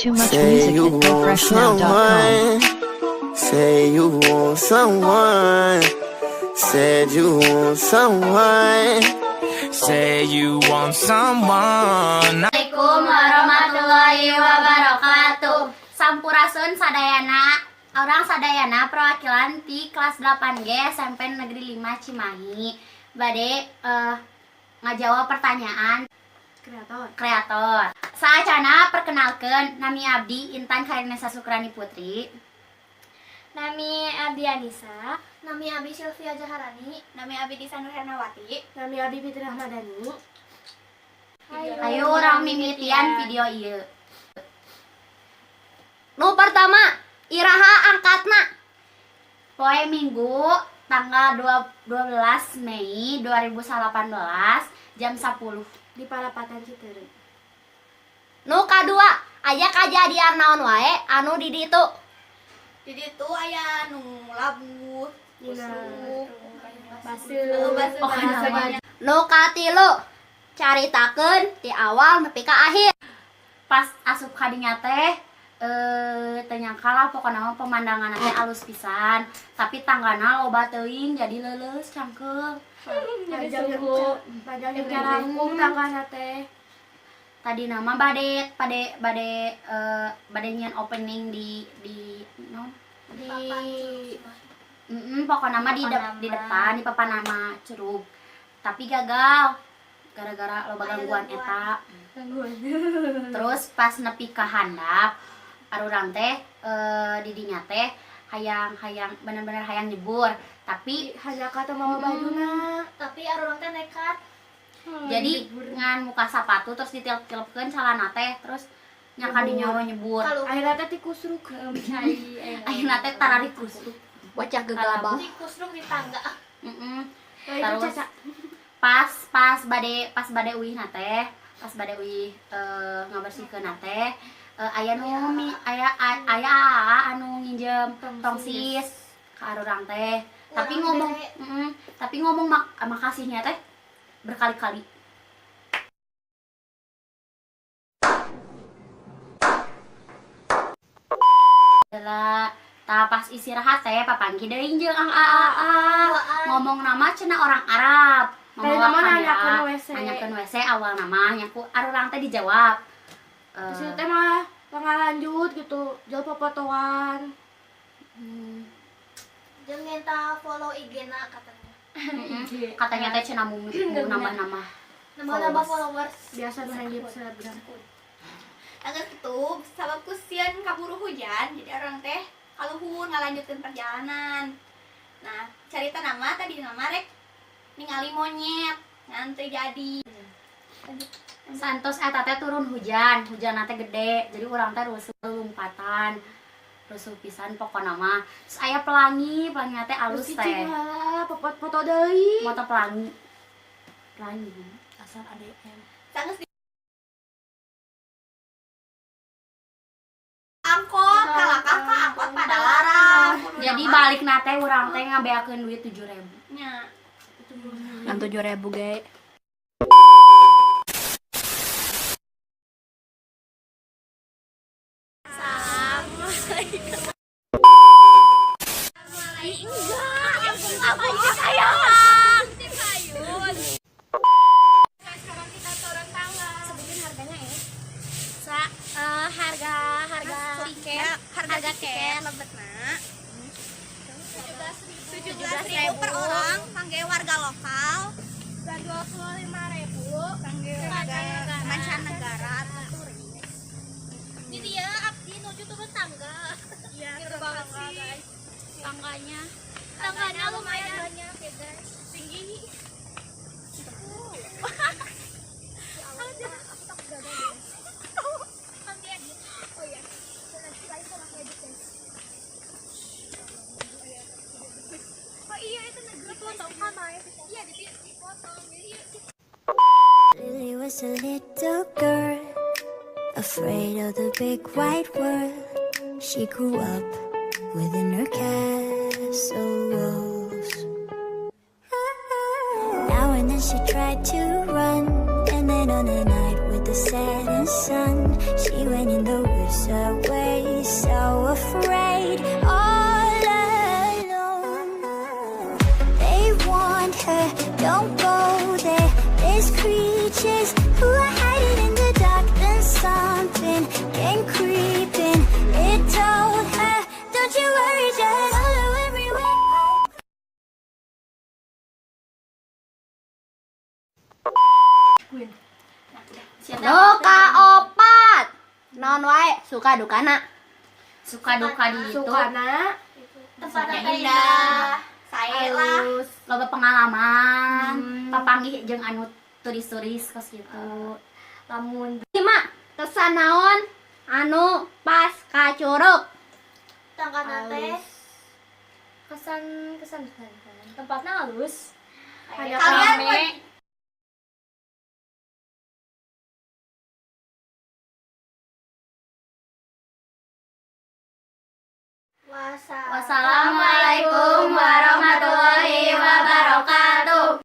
Too much Say music you at want gofreshnow.com. someone. Say you want someone. Said you want someone. Say you want someone. Assalamualaikum warahmatullahi wabarakatuh. Sampurasun sadayana. Urang sadayana perwakilan di kelas 8G SMP Negeri 5 Cimahi. Bade ngajawab pertanyaan Kreator. Kreator. Saacana perkenalkan, nami abdi Intan Khairunisa Sukrani Putri. Nami Abdi Anissa. Nami Abi Sylvia Jaharani. Nami Abi Disa Nurhernawati. Nami Abi Fitri Rahmadani. Ayo urang mimitian video ieu. Nu pertama, iraha angkatna? Poe Minggu tanggal 12 Mei 2018 jam 10. Di Parapatan Citeureup. Nu kadua, aya kajadian naon wae anu di ditu? Di ditu aya nu labuh, Dina kusruk, Baseuh. baseuh, Pokokna mah. Nu katilu, caritakeun ti awal nepi ka akhir. Pas asup kadinya teh teu nyangka lah, pokokna mah pemandangan teh alus pisan, tapi tanggana loba teuing, jadi leuleus cangkeul. Panjang suku, panjang carangkung tanggana teh. Tadi nama bade bade bade bade nyian opening di no Di Pokokna mah di depan, di papan nama curug, tapi gagal gara-gara loba gangguan eta. Terus pas nepi ka handap, arurang teh didinya teh hayang hayang bener-bener hayang nyebur, tapi hanya kata mawa bajuna. Tapi arurang teh nekat. Jadi ngan muka sepatu, terus ditilep-tilepkeun celana teh, terus nya kadinya we nyebur. Kalau Akhirnya teh tikusruk. Akhirna teh tararik kusruk. Bocah gegabah. Di kusruk di tangga. Nah, itu Terus Caca. pas pas bade pas bade uih na teh, pas bade uih ngabersihkeun na teh, aya nu aya aya anu nginjem tongsis ka arurang teh, tapi Urang ngomong bere. Tapi ngomong makasihnya teh berkali-kali. Lah, tah pas istirahat teh papanggih deui jeung Ang Aa. Ngomong nama cenah orang Arab. Tadi Ngomong nama kamera, nanyakeun WC. Nanyakeun WC awal nama nya ku arurang teh dijawab. Terus itu teh malah lanjut gitu, jauh popotoan. Jeung minta follow IG-na katanya. Katanya teh cenah mau nambah-nambah. Nambah-nambah followers. Biasa nu hayang jadi selebgram. Agak gitu, sabab ku sieun kaburu hujan, jadi urang teh kaluhur ngalanjutkeun perjalanan. Nah, carita nama tadi nama rek ningali monyet, ngan teu jadi. Santos eta teh turun hujan, hujan teh gede, jadi urang teh rusuh lompatan. Rusuh pisan pokona mah. Terus aya pelangi, pelangi teh alus Terus teh. cicing lah, popot foto deui. Moto pelangi. Pelangi. Asal ADM. Sanggeus di angkot, kalakah ka angkot pada larang. Kudu Jadi nama balik na teh urang teh ngabeakeun duit 7.000. nya. Ngan 7.000 ge. Enggak, aku sayang. Sekarang kita turun tangga. Sebutin harganya ya. Sa harga harga tiket, Harga tiket lebetna 17.000 per orang kangge warga lokal Dan 25.000 kangge warga mancanegara atau turis. Ini dia abdi nuju turun tangga. Iya, turun tangga, guys. Tangganya. Tangganya lumayan banyak ya, guys. Tinggi. Oh iya, itu dipotong kan? Iya, dipotong. Jadi Lily was a little girl, afraid of the big white world. She grew up within her castle walls. Now and then she tried to run, and then on a night with the setting sun. She went in the worst way, so afraid, all alone. They warned her, don't go there. There's creatures who are hiding in the dark. Then something came creeping. It told her, don't you worry, just follow everywhere. Nu kaopat. Naon wae suka dukana. Suka duka di itu. Sukana Tempatnya indah. Saya lah. Terus loba pengalaman, papanggih jeung anu turis-turis kos gitu. Lamun 5, kesan naon anu pas ka curug. Tangkana teh kesan kesan kesan tempatnya halus. Kalian rame.